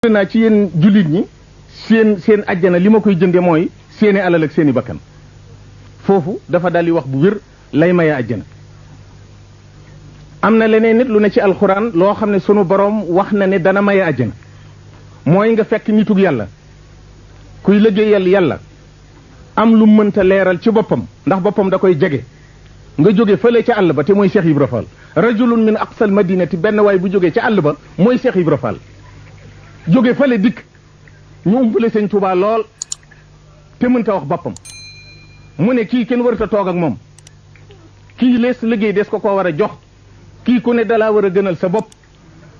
naa ci yéen jullit ñi seen ajjana li ma koy jënde mooy seeni alal ak seeni bakkan foofu dafa daldi wax bu wér lay maye ajjana. am na leneen nit lu ne ci alxuraan loo xam ne sunu boroom wax na ne dana maye ajjana mooy nga fekk nitug yàlla kuy liggéeyal yàlla am lu mënta leeral ci boppam ndax boppam da koy jege nga jóge fële ca àll ba te mooy Cheikh Ibra Fall rajulun min aqsal madinati benn waay bu jógee ca àll ba mooy Cheikh Ibra Fall jóge fële dikk ñu umpale sëñ Tuubaa lool te mënta wax boppam mu ne kii kenn warata toog ak moom kii lees liggéey des ko war a jox kii ku ne dalaa war a gënal sa bopp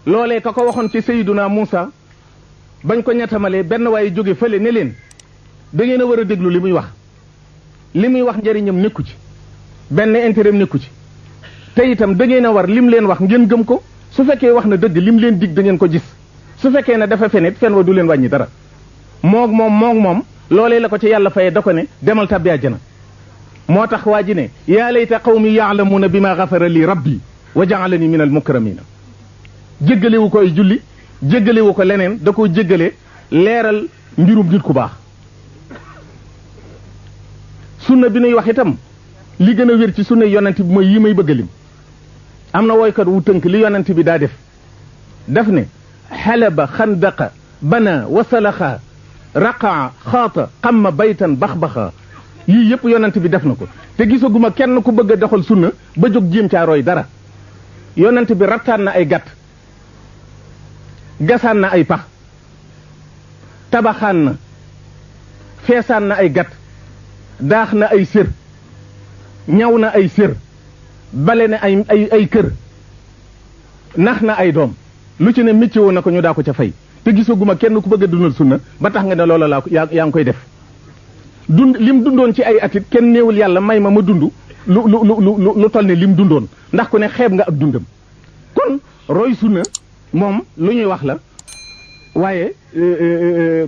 loolee ka ko waxoon ci Seyduna Muusa bañ ko ñettamalee benn waaye jóge fële ne leen da ngeen a war a déglu li muy wax njëriñam nekku ci benn intérêt nekku ci te itam da ngeen a war lim leen wax ngeen gëm ko su fekkee wax na dëgg lim leen dig da ngeen ko gis su fekkee ne dafa fenit fen wa du leen wàññi dara moog moom loolee la ko ci yàlla fayee da ko ne demal tabbi àjjana moo tax waa ji ne yaa layta qawmi yaalamuuna bi ma gafara li rabbi wa jaalani min al mukramina jéggalewu ko ay julli jéggalewu ko leneen da koo jéggale leeral mbirum nit ku baax sunna bi nuy wax itam li gën a wér ci sunna yonent bi mooy yi may bëgg lim am na woykat wu tënk li yonent bi daa def ne xalaba xandaqa bana wasalaxa raqaa xaata xamma baytan baxbaxa yii yëpp yonent bi def na ko te gisaguma kenn ku bëgg a doxal sunna ba jóg jéem caa roy dara yonent bi rattaan na ay gàtt gasaan na ay pax tabaxaan na feesaan na ay gàtt daax na ay sér ñaw na ay sér bale na ay kër nax na ay doom lu ci ne métier woon na ko ñu daa ko ca fay te gisaguma kenn ku bëgg a dundal sunna ba tax nga ne loola yaa ngi koy def lim dundoon ci ay atit kenn néewul yàlla may ma dund lu toll ne lim dundoon ndax ku ne xeeb nga ak dundam kon roy sunna moom lu ñuy wax la waaye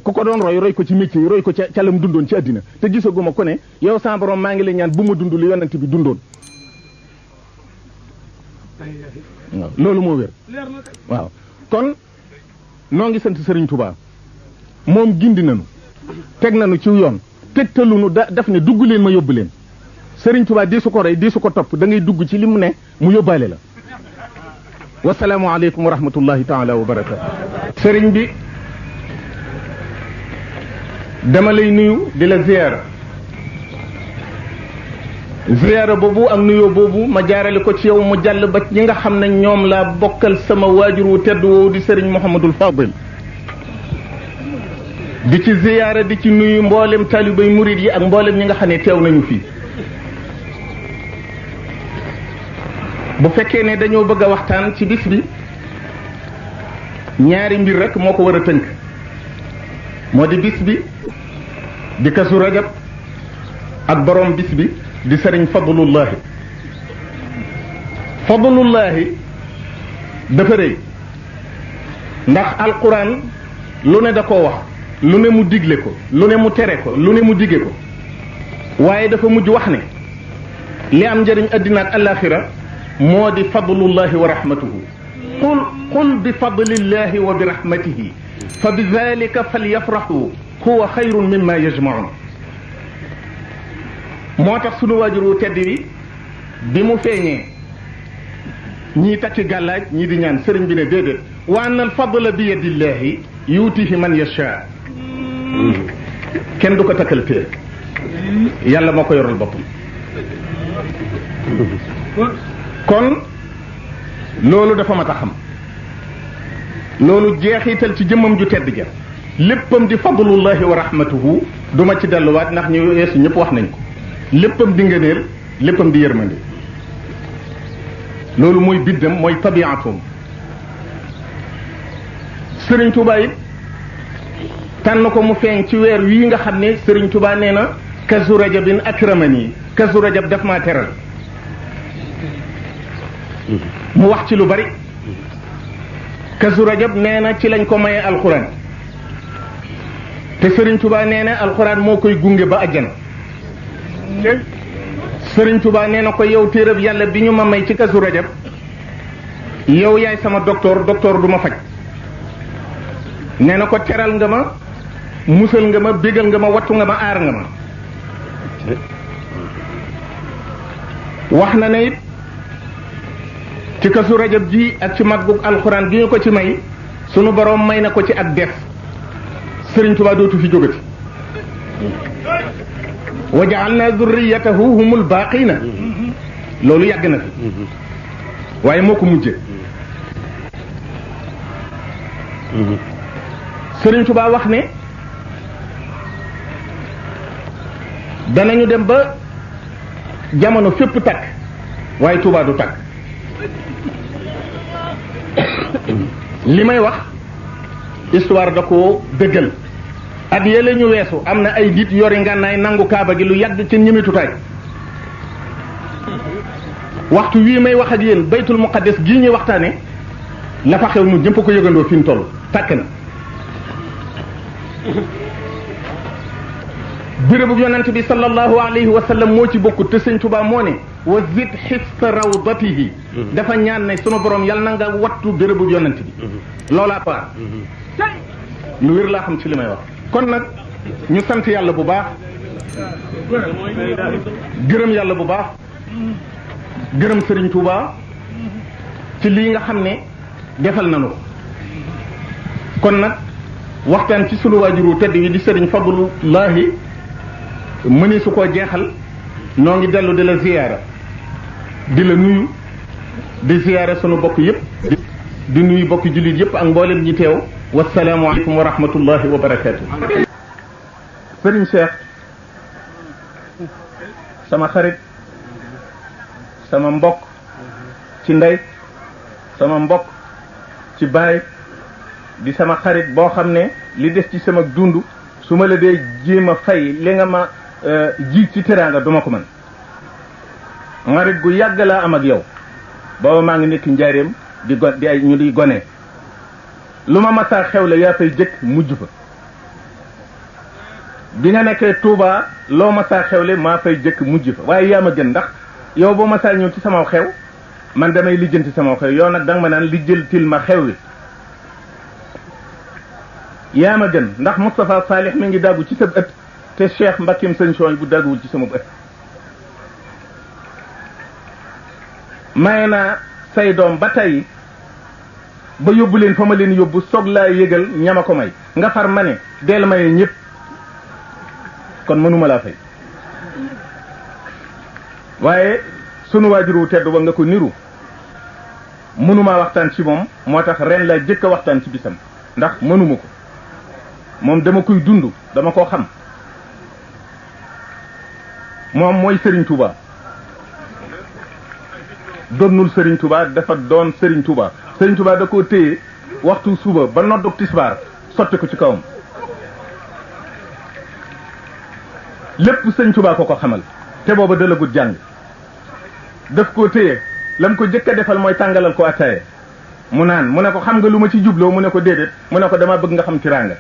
ku ko doon roy ko ci métier yi roy ko ca lam dundoon ci àddina te gisaguma ku ne yow sa borom maa ngi lay ñaan bu ma dund lu yonent bi dundoon waaw loolu moo wér waaw kon noo ngi sant Serigne Touba moom gindi nañu teg nañu ci yoon tegtalunu daf ne dugg leen ma yóbbu leen Serigne Touba di su ko rey di su ko topp da ngay dugg ci li mu ne mu yóbbaale la wasalaamu aleykum wa rahmatullahi taala wa barakatu sëriñ bi dama lay nuyu di la ziyaara boobu ak nuyoo boobu ma jaarale ko ci yow mu jàll ba ñi nga xam ne ñoom laa bokkal sama waajur wu tedd woowu di sëriñ Mouhamadul Fadil di ci ziyaara di ci nuyu mboolem talibay murid yi ak mboolem ñi nga xam ne teew nañu fii bu fekkee ne dañoo bëgg a waxtaan ci bis bi ñaari mbir rek moo ko war a tënk moo di bis bi di Kazu Rajab ak borom bis bi di sëriñ Fadlullahi dafa rëy ndax alquran lu ne da koo wax lu ne mu digle ko lu ne mu tere ko lu ne mu dige ko waaye dafa mujj wax ne li am njëriñ addina ak alaxira moo di fadlullahi wa rahmatuhu qul bi fadlillahi wa bi rahmatihi fa bi dalika falyafraxu huwa xayrun mimma yajmaun moo tax sunu waajuru tedd bi mu feeñee ñii takki gàllaaj ñii di ñaan sëriñ bi ne déedéet wa anna al fadla bi yadillahi yuutihi man yasha kenn du ko takkal téere yàlla moo ko yoral boppam kon loolu dafa mat a xam loolu jeexital ci jëmmam ju tedd ja léppam di fadlullahi wa rahmatuhu duma ci delluwaat ndax ñu weesu ñëpp wax nañ ko léppam di ngëneel léppam di yërmande loolu mooy biddam mooy tabiatum Sëriñ Tuubaa it tànn ko mu feeñ ci weer wii nga xam ne Sëriñ Tuubaa nee na Kazu Rajabin akramani Kazu Rajab daf maa teral mu wax ci lu bari Kazu Rajab nee na ci lañ ko maye alxuraan te Sëriñ Tuubaa nee na alxuraan moo koy gunge ba àjjana Sëriñ Tuubaa nee na ko yow téereb yàlla bi ñu ma may ci Kazu Rajab yow yaay sama docteur du ma faj nee na ko teral nga ma musal nga ma bégal nga ma wattu nga ma aar nga ma wax na ne it ci kasu rajab ji ak ci màggug alxuraan gi ñu ko ci may sunu boroom may na ko ci ak def Sëriñ Tuubaa dootu fi jógati wa ja'alna zurriyatahu humul baaqina loolu yàgg na fi waaye moo ko mujje Sëriñ Tuubaa wax ne danañu dem ba jamono fépp takk waaye Tuubaa du takk li may wax histoire da ko dëggal at yële ñu weesu am na ay nit yori ngànnaay nangu kaaba gi lu yàgg ci ñemitutaay waxtu wii may wax ak yéen baytul muqaddas gii ñuy waxtaane la fa xew nu ñëpp ko yëgandoo fi mu toll tàkk na bérébu yonent bi sallallahu alayhi wa sallam moo ci bokkut te sëñ Tuubaa moo ne wa zid xifsa rawdatihi dafa ñaan ne sunu borom yal na nga wattu bérébu yonent bi loolaa paar lu wér laa xam ci li may wax kon nag ñu sant yàlla bu baax gërëm yàlla bu baax gërëm sëriñ Tuubaa ci lii nga xam ne defal nañu ko kon nag waxtaan ci sunu waajuru tedd wi di sëriñ Fadlullahi mëni su koo jeexal noo ngi dellu di la ziyaara di la nuyu di ziyaara sunu bokk yépp di nuyu bokki jullit yépp ak mboolem ñi teew wasalaamu aleykum wa rahmatullahi wa barakaatu. Sëriñ Cheikh sama xarit sama mbokk ci ndey sama mbokk ci baay di sama xarit boo xam ne li des ci sama dund su ma la dee jéem a fay li nga ma ji ci teraanga duma ko mën xarit gu yàgg laa am ak yow booba maa ngi nekk njaareem di ay ñu di gone lu ma masaa xew la yaa fay jëkk mujj fa bi nga nekkee Touba loo masaa xewle maa fay jëkk mujj fa waaye yaa ma gën ndax yow boo masaa ñëw ci sama xew man damay lijjanti sama xew yow nag danga ma naan lijjantil ma xew wi yaa ma gën ndax Moustapha Salih mi ngi daggu ci sa ëtt te Cheikh Mbakkim sëñ Sooy bu dagguwul ci sama ëtt maye naa say doom ba tey ba yóbbu leen fa ma leen yóbbu soog laa yëgal ñama ko may nga far ma ne deel maye ñëpp kon mënuma laa fay waaye sunu waajuru tedd ba nga ko niru mënumaa waxtaan ci moom moo tax ren laa jëkk a waxtaan ci bisam ndax mënuma ko moom dama koy dund dama koo xam moom mooy Serigne Touba donnul Serigne Touba dafa doon Serigne Touba Serigne Touba da koo téye waxtu suba ba noddug tisbaar sotti ko ci kawam lépp Serigne Touba ko ko xamal te booba dalagut jàng daf koo téye lam ko jëkk a defal mooy tàngalal ko attaaye mu naan mu ne ko xam nga lu ma ci jubloo mu ne ko déedéet mu ne ko dama bëgg nga xam tiraanga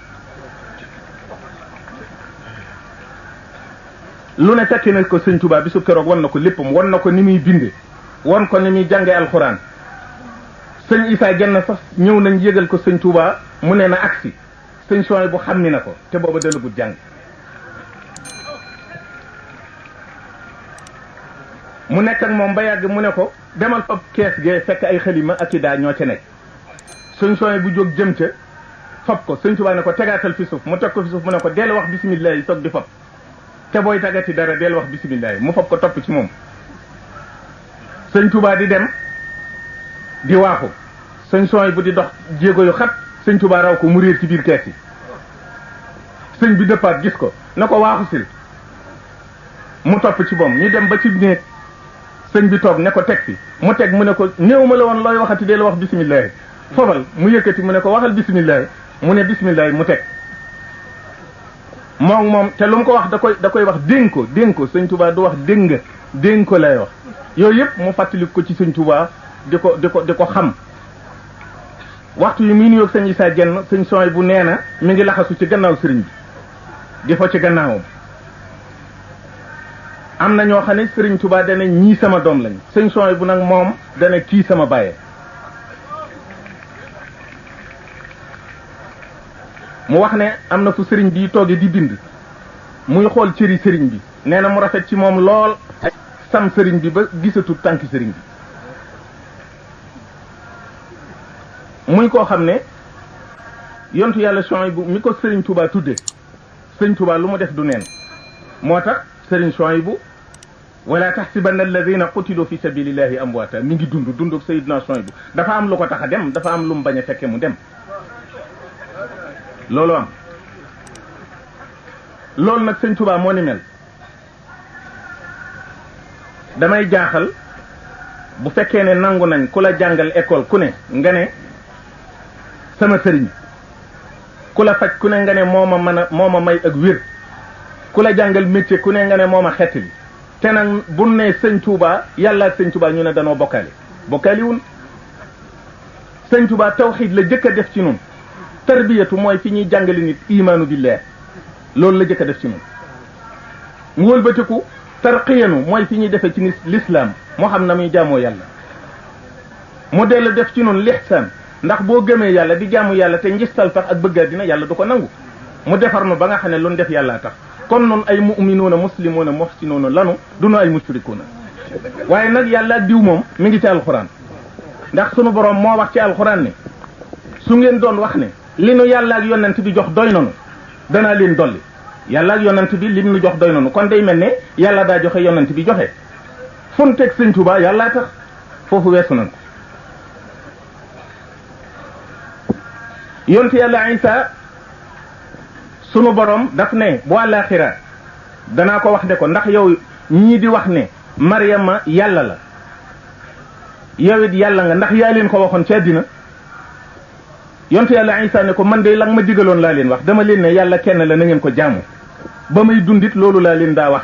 lu ne tekki na ko sëñ Touba bi su keroog wan na ko léppam wan na ko ni muy binde wan ko ni muy jàngee alxuraan sëñ Issa Dieng sax ñëw nañ yëgal ko sëñ Touba mu ne na agsi sëñ Sooy bu xam ni na ko te booba dalagut jàng mu nekk ak moom ba yàgg mu ne ko demal fab kees gee fekk ay xalima ak i daa ñoo ca nekk sëñ Sooy bu jóg jëm ca fab ko sëñ Touba ne ko tegaatal fi suuf mu teg ko fi suuf mu ne ko deel wax bisimilah yi soog di fab te booy tagati dara deel wax bisimilah mu fab ko topp ci moom sëñ Touba di dem di waaxu sëñ Sooy bu di dox jéego yu xat sëñ Touba raw ko mu réer ci biir kees yi sëñ bi dëppaat gis ko na ko waaxu sil mu topp ci moom ñu dem ba ci néeg sëñ bi toog ne ko teg fi mu teg mu ne ko néew ma la woon looy waxati deel wax bisimilah fobal mu yëkkati mu ne ko waxal bisimilah mu ne bisimilah mu teg moom te lu mu ko wax da koy wax dénk ko sëñ Touba du wax dégg nga dénk ko lay wax yooyu yëpp mu fàttali ko ci sëñ Touba di ko xam waxtu yi muy nuyoog sëñ Issa Dieng sëñ Sooy bu nee na mi ngi laxasu ci gannaaw sëriñ bi di fa ci gannaawam am na ñoo xam ne sëriñ Touba dana ñii sama doom lañ sëñ Sooy bu nag moom dana kii sama bàyyee mu wax ne am na fu sëriñ bi toogee di bind muy xool cëri sëriñ bi nee na mu rafet ci moom lool sam sëriñ bi ba gisatul tànki sëriñ bi muy koo xam ne yontu yàlla Shuaybu mi ko sëriñ Touba tudde sëriñ Touba lu mu def du neen moo tax sëriñ Shuaybu wala taxsibanna alladina qutilu fi sabilillahi amwaata mi ngi dunduk Seydina Shuaybu dafa am lu ko tax a dem dafa am lu mu bañ a fekke mu dem loolu am loolu nag sëñ Touba moo ni mel damay jaaxal bu fekkee ne nangu nañ ku la jàngal école ku ne nga ne sama sëriñ ku la faj ku ne nga ne moo ma may ak wér ku la jàngal métier ku ne nga ne moo ma xettali te nag bu ne sëñ Touba yàlla ak sëñ Touba ñu ne danoo bokkaaliwul sëñ Touba tawxiid la jëkk a def ci nun tarbiyatu mooy fi ñuy jàngale nit imaanu billah loolu la jëkk a def ci nun mu wëlbatiku tarqiyanu mooy fi ñuy defee ci l'islam moo xam na muy jaamoo yàlla mu dellu def ci nun lihsaan ndax boo gëmee yàlla di jaamu yàlla te ngistal tax ak bëgga dina yàlla du ko nangu mu defar nu ba nga xam ne lu nu def yàllaa tax kon nun ay mu'minuuna muslimuuna muhsinuuna lanu du nu ay mushrikuuna waaye nag yàlla ak diw moom mi ngi ci alxuraan ndax sunu borom moo wax ci alxuraan ne su ngeen doon wax ne li nu yàlla ak yonent bi jox doy nanu danaa leen dolli yàlla ak yonent bi lim nu jox doy nanu kon day mel ne yàlla daa joxe yonent bi joxe fu nu teg sëñ Tuubaa yàllaa tax foofu weesu nan ko yonent yàlla Isa sunu borom daf ne bu àllaaxira danaa ko wax ne ko ndax yow ñii di wax ne Maryama yàlla la yow it yàlla nga ndax yaa leen ko waxoon ci àddina yonent yàlla Isa ne ko man de la nga ma digaloon laa leen wax dama leen ne yàlla kenn la na ngeen ko jaamu ba may dundit loolu laa leen daa wax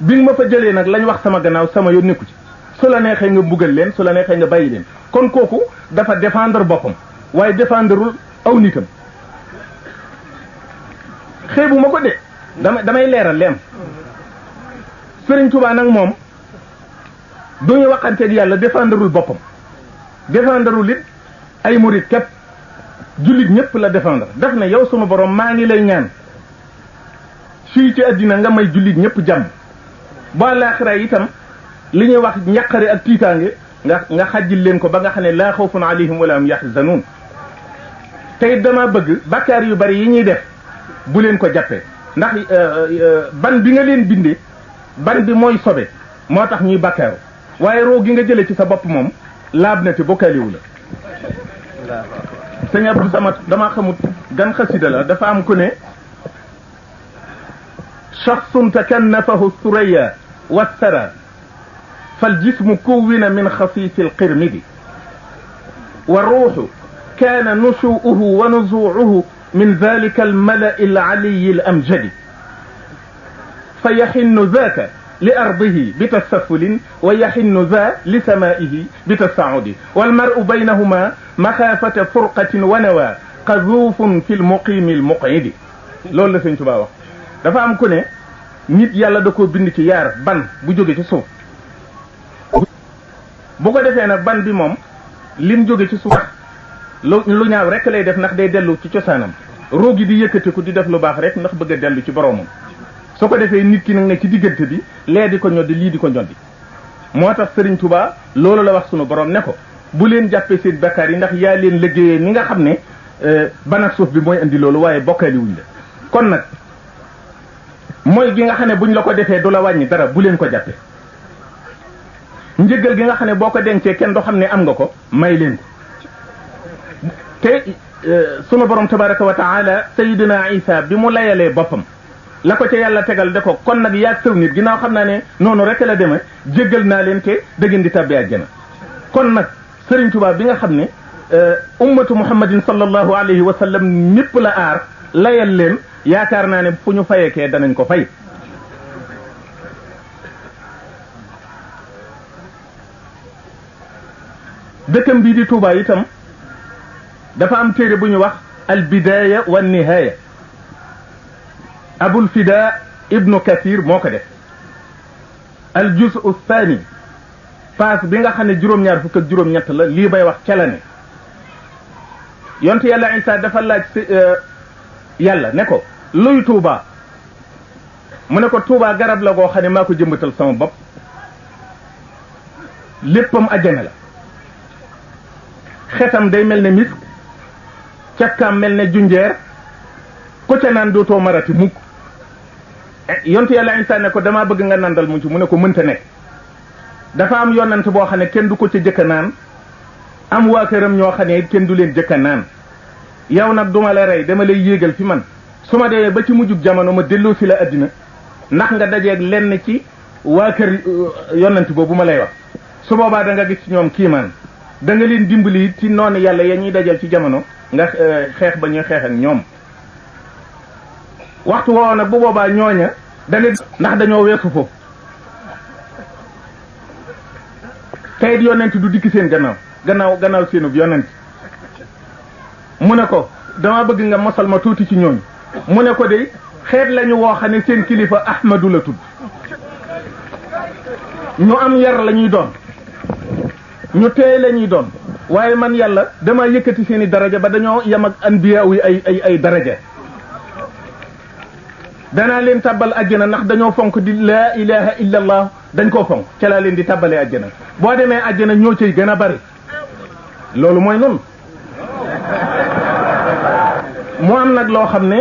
bi nga ma fa jëlee nag lañ wax sama gannaaw sama yoon nekku ci su la neexee nga mbugal leen su la neexee nga bàyyi leen kon kooku dafa défendre boppam waaye défendreul aw nitam xeebu ma ko de damay leeral leen Sëriñ Tuubaa nag moom duñu waxanteeg yàlla défendreul boppam défendreul it ay murit képp jullit ñëpp la défendre daf ne yow suma borom maa ngi lay ñaan fii ci àddina nga may jullit ñëpp jàmm ba laaxira itam li ñuy wax njaqare ak tiitaange nga xajjil leen ko ba nga xam ne laa xawfun alayhim wala hum yaxzanuun tey dama bëgg bakkaar yu bari yi ñuy def bu leen ko jàppee ndax ban bi nga leen bindee ban bi mooy sobe moo tax ñuy bakkaaru waaye roo gi nga jëlee ci sa bopp moom laab na te bokkaaliwu la sëñ Abdou Samad dama xamut gan xasida la dafa am ku ne shaxsun takannafahu suraya wassara fal jismu kuwina min xasiisi alqirmidi wa ruuxu kaana nushuuhu wa nuzuuhu min dalika almalai alaliyi alamjadi fa yaxinnu zaaka li ardihi bitasafulin wa yaxinnu za li samaihi bitasaudi walmaru baynahuma maxaafata furqatin wa nawa qazuufun fi lmuqimi almuqidi loolu la sëñ Tuubaa wax dafa am ku ne nit yàlla da koo bind ci yaar ban bu jóge ci suuf bu ko defee nag ban bi moom lim jóge ci suuf lu ñaaw rek lay def ndax day dellu ci cosaanam roogi di yëkkatiku di def lu baax rek ndax bëgg a dellu ci boroomam su ko defee nit ki nag ne ci diggante bi lee di ko ñoddi lii di ko ñoddi moo tax Sëriñ Tuubaa loolu la wax sunu borom ne ko bu leen jàppee seen bakkaar yi ndax yaa leen liggéeyee ni nga xam ne ban ak suuf bi mooy indi loolu waaye bokkaali wuñ la kon nag mooy gi nga xam ne buñ la ko defee du la wàññi dara bu leen ko jàppee njëggal gi nga xam ne boo ko dencee kenn du xam ne am nga ko may leen ko te sunu borom tabaraka wa taala sayidina Isa bi mu layalee boppam la ko ca yàlla tegal de ko kon nag yaag sëw nit ginnaaw xam naa ne noonu rek la demee jéggal naa leen te da ngeen di tabbi àjjana kon nag Sëriñ Tuubaa bi nga xam ne ummatu muhammadin sallallahu alayhi wa sallam ñépp la aar layal leen yaakaar naa ne fu ñu fayekee danañ ko fay dëkkam bii di Tuubaa itam dafa am téere bu ñu wax al bidaaya wa nihaaya abul fida ibnu kathir moo ko def al juzu thani paas bi nga xam ne juróom-ñaar fukk ak juróom-ñett la lii bay wax ca la ne yonte yàlla Isa dafa laaj yàlla ne ko luy Touba mu ne ko Touba garab la goo xam ne maa ko jëmbatal sama bopp léppam àjjana la xetam day mel ne misk cakkaam mel ne junjeer ko ca naan dootoo marati mukk yonte yàlla Isaa ne ko damaa bëgg nga nandal mu ci mu ne ko mënta nekk dafa am yonent boo xam ne kenn du ko ca jëkka naan am waa këram ñoo xam ne kenn du leen jëkka naan yow nag duma la rey dama lay yéegal fi man su ma demee ba ci mujjug jamono ma delloo si la àddina ndax nga dajeeg lenn ci waa kër yonent boobu ma lay wax su boobaa da nga gis ci ñoom kiimaan da nga leen dimbali ci noonu yàlla ya ñuy dajal ci jamono nga xeex ba ñuy xeex ak ñoom waxtu woowu nag bu boobaa ñooña da nga ndax dañoo weesu foofu kayit yonent du dikki seen gannaaw seenub yonent mu ne ko dama bëgg nga mosal ma tuuti ci ñooñu mu ne ko de xeet lañu woo xam ne seen kilifa Ahmadu la tudd ñu am yar la ñuy doon ñu teey la ñuy doon waaye man yàlla dama yëkkati seen i daraja ba dañoo yem ak anbiya yi ay daraja danaa leen tàbbal àjjana ndax dañoo fonk di laa ilaha illa allah dañ koo fonk ca laa leen di tàbbalee àjjana boo demee àjjana ñoo cay gën a bari loolu mooy noonu mu am nag loo xam ne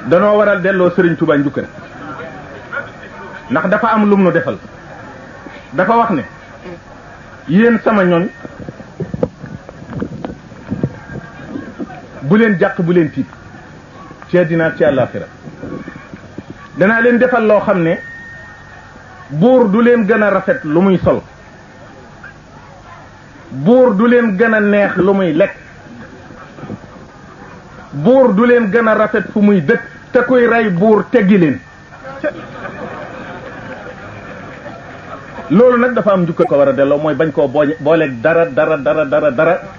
danoo waral delloo Sëriñ Tuubaa njukkal ndax dafa am lum nu defal dafa wax ne yéen sama ñoñ bu leen jàq bu leen tiit ci àddina ci àllaaxira danaa leen defal loo xam ne buur du leen gën a rafet lu muy sol buur du leen gën a neex lu muy lekk buur du leen gën a rafet fu muy dëkk te kuy rey buur teggi leen loolu nag dafa am njukka ko war a delloo mooy bañ koo booleeg dara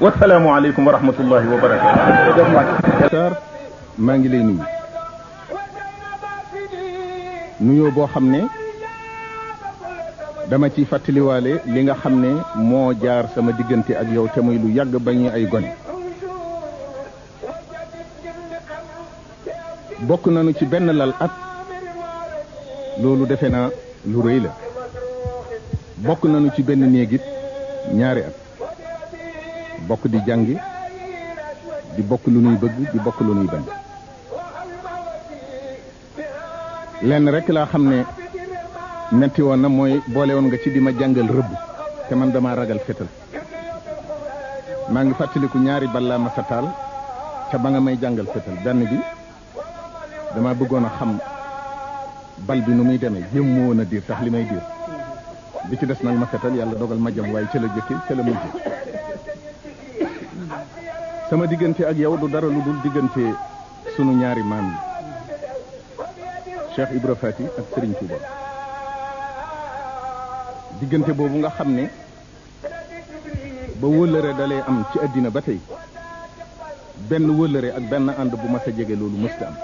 wasalaamu aleykum wa rahmatullahi wa barakatu maa ngi lay nuyu nuyoo boo xam ne dama ci fàttaliwaale li nga xam ne moo jaar sama diggante ak yow te muy lu yàgg ba ñuy ay gone bokk nañu ci benn lal at loolu defe naa lu rëy la bokk nañu ci benn néegit ñaari at bokk di jàngi di bokk lu nuy bëgg di bokk lu nuy bañ lenn rek laa xam ne metti woon na mooy boole woon nga ci di ma jàngal rëbb te man dama ragal fetal maa ngi fàttaliku ñaari bal laa ma sa taal ca ba nga may jàngal fetal benn bi dama bëggoon a xam bal bi nu muy demee jéem mu woon a diir tax li may diir bi ci des nag ma fetal yàlla dogal ma jam waaye ca la jëkke ca la mujj sama diggante ak yow du dara lu dul diggante sunu ñaari maam yi Cheikh Ibra Fati ak Serigne Touba diggante boobu nga xam ne ba wëllëre dalee am ci àddina ba tey benn wëllëre ak benn ànd bu ma sa jege loolu mësta am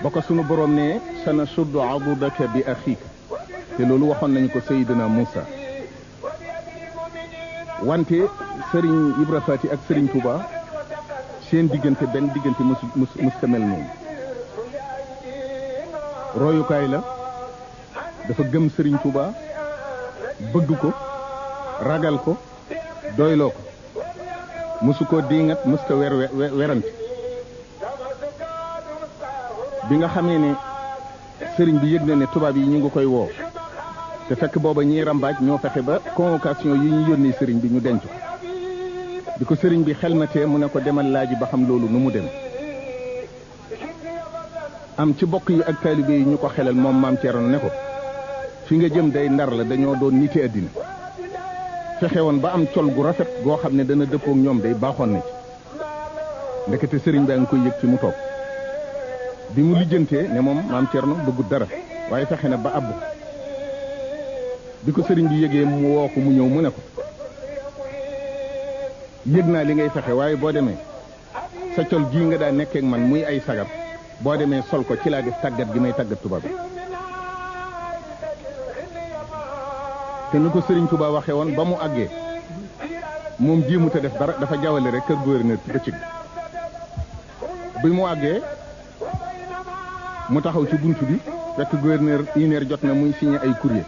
ba ko sunu borom ne sana suddu adudaka bi axiika te loolu waxoon nañu ko Seydina Moussa wante Serigne Ibra Fati ak Serigne Touba seen diggante benn diggante musta mel noonu royukaay la dafa gëm Serigne Touba bëgg ko ragal ko doyloo ko musu ko diingat musta werante bi nga xamee ne sëriñ bi yëg na ne tubaab yi ñu ngi koy woo te fekk booba ñiy rambaaj ñoo fexe ba convocation yi ñu yónnee sëriñ bi ñu denc ko di ko sëriñ bi xelmatee mu ne ko demal laaji ba xam loolu nu mu dem am ci bokk yi ak taalibe yi ñu ko xelal moom maam Thierno ne ko fi nga jëm day Ndar la dañoo doon niti àddina fexe woon ba am col gu rafet goo xam ne dana dëppook ñoom day baaxoon na ci ndekete sëriñ baa ngi koy yëg fi mu toog bi mu lijjantee ne moom maam Thierno bëggut dara waaye fexe na ba abbu bi ko sëriñ bi yëgee mu woo ko mu ñëw mu ne ko yëg naa li ngay fexe waaye boo demee sa col gii nga daa nekkeek man muy ay sagar boo demee sol ko ci laa def tàggat gi may tàggat tubaab bi te ni ko sëriñ Tuubaa waxee woon ba mu àggee moom jéemut a def dara dafa jawale rek kër gouverneur ci bëccëg bi mu àggee mu taxaw ci bunt bi fekk gouverneur une heure jot na muy signé ay courrier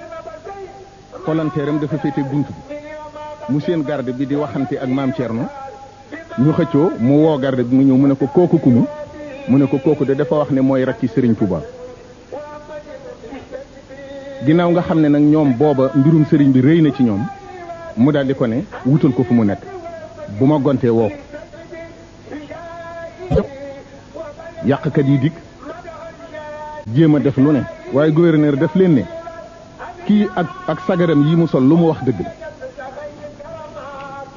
volontaire am dafa féete bunt bi mu seen garde bi di waxante ak maam Thierno ñu xëccoo mu woo garde bi mu ñëw mu ne ko kooku kumu mu ne ko kooku de dafa wax ne mooy rakki Serigne Touba ginnaaw nga xam ne nag ñoom booba mbirum sëriñ bi rëy na ci ñoom mu daal di ko ne wutal ko fu mu nekk bu ma gontee woo ko yàqkat yi dikk jéem a def lu ne waaye gouverneur def leen ne kii ak sagaram yi mu sol lu mu wax dëgg la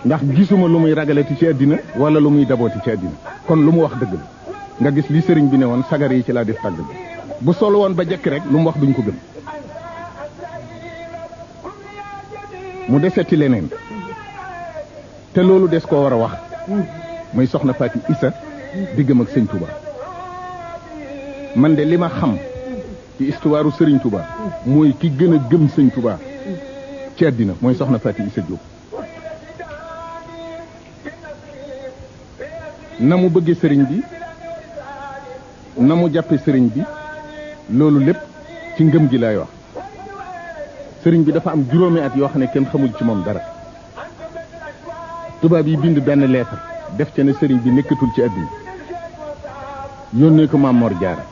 ndax gisuma lu muy ragalati ci àddina wala lu muy dabooti ci àddina kon lu mu wax dëgg la nga gis li sëriñ bi ne woon sagar yi ci laa def tàgg bi bu sol woon ba jekk rek lu mu wax duñ ko gëm mu deseti leneen te loolu des koo war a wax muy soxna Faati Isa diggam ak sëñ Touba man de li ma xam ci histoire sëriñ Touba mooy ki gën a gëm sëñ Touba ci àddina mooy soxna Faati Isa Diop na mu bëggee sëriñ bi na mu jàppe sëriñ bi loolu lépp ci ngëm gi laay wax sëriñ bi dafa am juróomi at yoo xam ne kenn xamul ci moom dara tubaab yi bind benn lettre def ca ne sëriñ bi nekkatul ci àddina yónnee ko maam Mor Jaara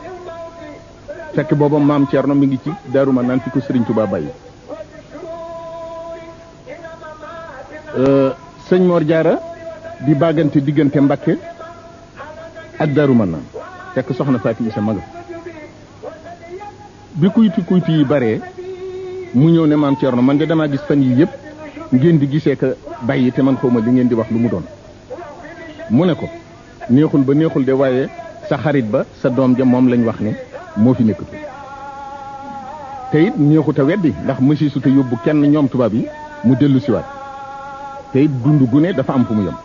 fekk booba maam Thierno mi ngi ci Daaru Manaan fi ko sëriñ Touba bàyyi sëñ Mor Jaara di bàggante diggante Mbakke ak Daaru Manaan fekk soxna Faati Isa maga bi kuyti yi bare mu ñëw ne maam Thierno man de damaa gis fan yii yëpp ngeen di gisee ka bàyyi te man xawma li ngeen di wax lu mu doon mu ne ko neexul ba neexul de waaye sa xarit ba sa doom ja moom lañ wax ne moo fi nekkatu te it neexut a weddi ndax mësi su te yóbbu kenn ñoom tubaab yi mu dellu siwaat te it dund gu ne dafa am fu mu yem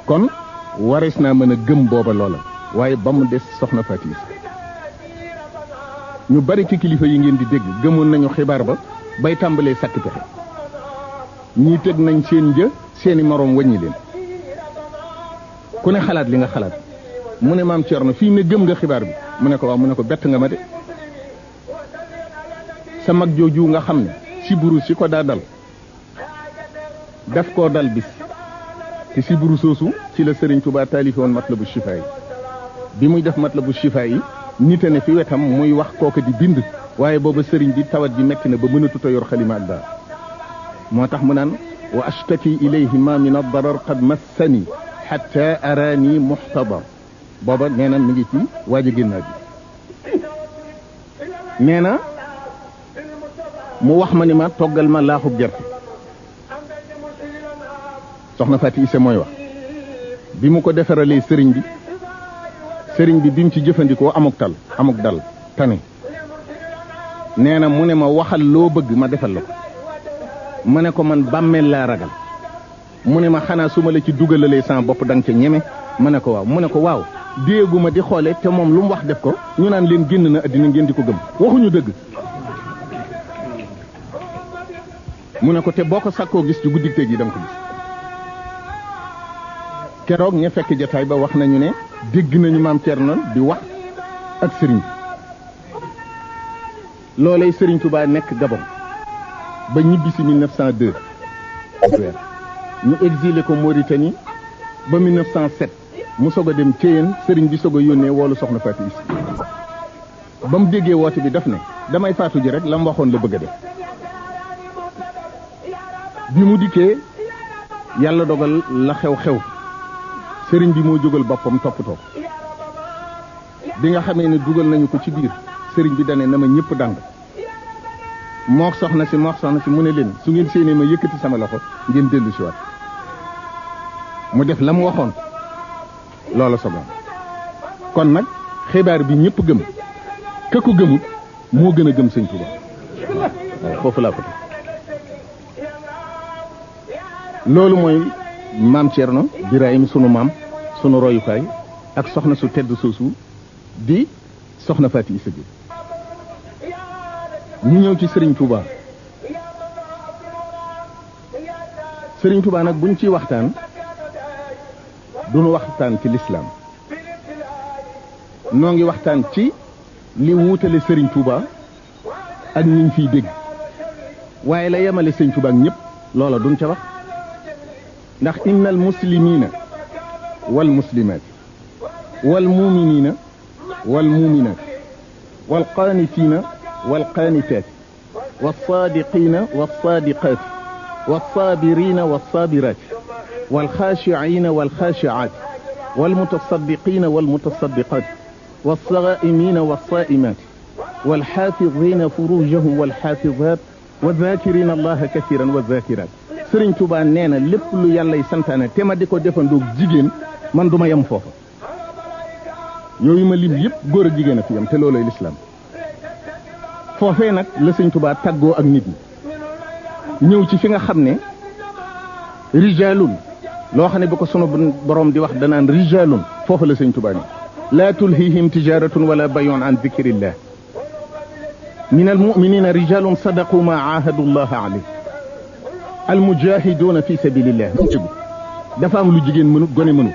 kon warees naa mën a gëm booba loola waaye ba mu des soxna Faati Isa ñu bari ci kilifa yi ngeen di dégg gëmoon nañu xibaar ba bay tàmbalee sàkk pexe ñii teg nañ seen një seeni moroom wàññi leen ku ne xalaat li nga xalaat mu ne maam Thierno fii ne gëm nga xibaar bi mu ne ko waaw mu ne ko bett nga ma de sa mag jooju nga xam ne siburu si ko daa dal daf koo dal bis te siburu soosu ci la Serigne Touba taalifi woon Matlabu Chifa yi bi muy def Matlabu Chifa yi nite ne fi wetam muy wax kooka di bind waaye booba sëriñ bi tawat ji metti na ba mënatut a yor xalima ak daal moo tax mu naan wa ashtaki ilayhi ma min ad-darar qad massani hatta arani muhtadar booba nee na mi ngi ci waaj a génnaa ji nee na mu wax ma ni ma toggal ma laaxub gerte soxna Faati Isa mooy wax bi mu ko defaralee sëriñ bi bi mu ci jëfandikoo amuk dal tane nee na mu ne ma waxal loo bëgg ma defal la ko mu ne ko man bàmmeel laa ragal mu ne ma xanaa su ma la ci dugalalee sama bopp danga ca ñeme mu ne ko waaw mu ne ko waaw déeguma di xoole te moom lu mu wax def ko ñu naan leen génn na àddina ngeen di ko gëm waxuñu dëgg mu ne ko te boo ko sakkoo gis ci guddi tey ji danga ko gis keroog ña fekk jataay ba wax nañu ne dégg nañu maam Thierno di wax ak sëriñ bi loolay sëriñ Touba nekk Gabon ba ñibbi si 1902 ñu exilé ko Mauritanie ba 1907 mu soog a dem Thiéyène sëriñ bi soog a yónnee woolu soxna Faati Isa ba mu déggee woote bi daf ne damay faatu ji rek la mu waxoon la bëgg a def bi mu dikkee yàlla dogal la xew sëriñ bi moo jógal boppam toppatoo bi nga xamee ne dugal nañu ko ci biir sëriñ bi dane na ma ñëpp dàng moox soxna si mu ne leen su ngeen séenee ma yëkkati sama loxo ngeen dellu si waat mu def la mu waxoon loola sogoon kon nag xibaar bi ñëpp gëm ka ko gëmut moo gën a gëm sëñ Tuuba waaw foofu laa ko teg loolu mooy maam Thierno Birahim sunu maam sunu royukaay ak soxna su tedd soosu di soxna Faati Isa Diop ñu ñëw ci Serigne Touba Sëriñ Tuubaa nag buñ ciy waxtaan duñu waxtaan ci lislaam noo ngi waxtaan ci li wuutale Sëriñ Tuubaa ak ñiñ fiy dégg waaye la yemale Sëriñ Tuubaa ak ñëpp loola duñ ca wax ndax innal muslimiina wal muslimaat wal muuminiina wal muuminaat wal qaanitiina wal qaanitaat wal saadiqiina wal saadiqaat wal saabiriina wal saabiraat wal xaashiciina wal xaashicaat wal mutasaddiqiina wal mutasaddiqaat wal saa'imiina wal saa'imaat wal xaafiziina furuujahum wal xaafizaat wa zaakiriina allaha kasiiran wa zaakiraat. Sëriñ Tuubaa nee na lépp lu yàllay santaane te ma di ko defandoog jigéen man du ma yem foofa yooyu ma lim yëpp góor ak jigéen a fi yem te looloy lislaam foofee nag la Sëriñ Tuubaa tàggoo ak nit ñi ñëw ci fi nga xam ne rijaalun loo xam ne bi ko sunu borom di wax danaan rijaalun foofa la Sëriñ Tuubaa ni laa tulhihim tijaratun wala bayun an dikrillah min almuminina rijalun sadaqu ma aahadu llaha alayh almujahiduna fi sabilillah dafa am lu jigéen mënut gone mënut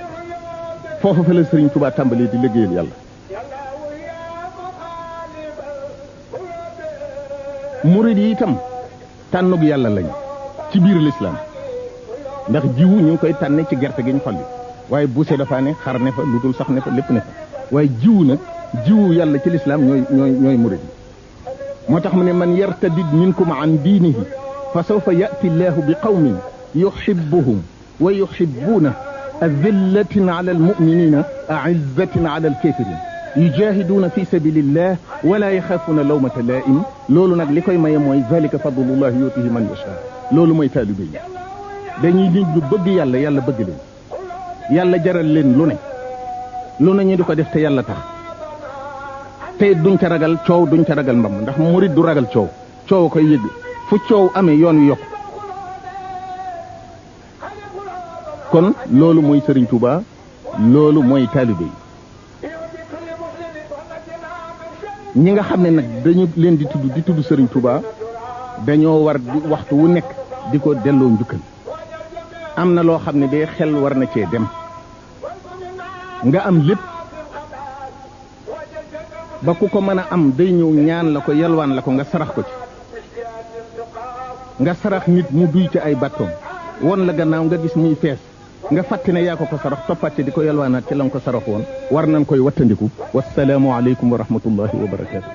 foofu fa la Sëriñ Tuubaa tàmbalee di liggéeyal yàlla murid yi itam tànnug yàlla lañ ci biir lislaam ndax jiwu ñu ngi koy tànne ci gerte gi ñu xolli waaye buuse dafa ne xar ne fa lu dul sax ne fa lépp ne fa waaye jiwu nag jiwu yàlla ci lislaam ñooy murid yi moo tax mu ne man yartadid minkum an diinihi fa sawfa ya'ti llahu bi qawmin yuhibbuhum wa yuhibbuuna adillatin ala almuminina aizzatin ala alkafirin yujahiduuna fi sabilillah wala yaxaafuuna lawmata laa'im loolu nag li koy maye mooy zalika fadlullahi yutihi man yasha loolu mooy taalibe yi dañuy nit ñu bëgg yàlla yàlla bëgg leen yàlla jaral leen lu ne ñu di ko def te yàlla tax te duñ ca ragal coow duñ ca ragal mbam ndax murid du ragal coow koy yëgg fu coow amee yoon wi yokk kon loolu mooy Sëriñ Tuubaa loolu mooy taalibe yi ñi nga xam ne nag dañu leen di tudd Sëriñ Tuubaa dañoo war di waxtu wu nekk di ko delloo njukkal am na loo xam ne day xel war na cee dem nga am lépp ba ku ko mën a am day ñëw ñaan la ko yalwaan la ko nga sarax ko ci nga sarax nit mu duy ci ay bàttoom won la gannaaw nga gis muy fees nga fàtte ne yaa ko sarax toppaat ci di ko yalwaanaat ci la nga ko sarax woon war nañ koy wattandiku wasalaamu aleykum wa rahmatullahi wa barakaatu